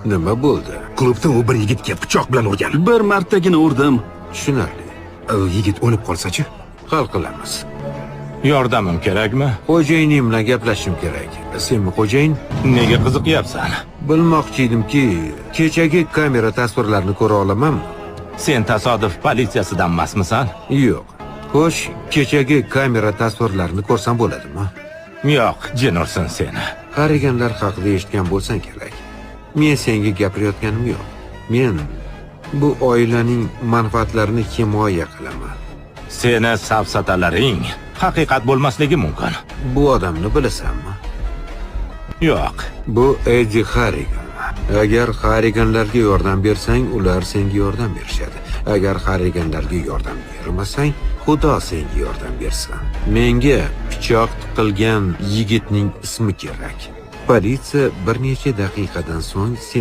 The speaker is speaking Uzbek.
Nima bo'ldi? Klubda u bir yigitga pichoq bilan urgan. Bir martagina urdim. Tushunarli. Yigit o'lib qolsa-chi? Hal qilamiz. Yordamim kerakmi? Xo'jayinim bilan gaplashishim kerak. Senmi xo'jayin? Nega qiziqyapsan? Bilmoqchi edimki, kechagi kamera tasvirlarini ko'ra olamanmi? Sen tasodif politsiyasidan emasmisan? Yo'q. Xo'sh, kechagi kamera tasvirlarini ko'rsam bo'ladimi? Yo'q, jin ursin seni. Qariganlar haqida eshitgan bo'lsang kerak. Men senga gapirayotganim yo'q. Men bu oilaning manfaatlarini himoya qilaman. Seni safsatalaring haqiqat bo'lmasligi mumkin. Bu odamni bilasanmi? Yo'q. Bu Eddie Harrigan. Agar Harriganlarga yordam bersang, ular senga yordam berishadi. Agar Harriganlarga yordam bermasang, Xudo senga yordam bersin. Menga pichoq tiqilgan yigitning ismi kerak. Politsiya bir necha daqiqadan so'ng sen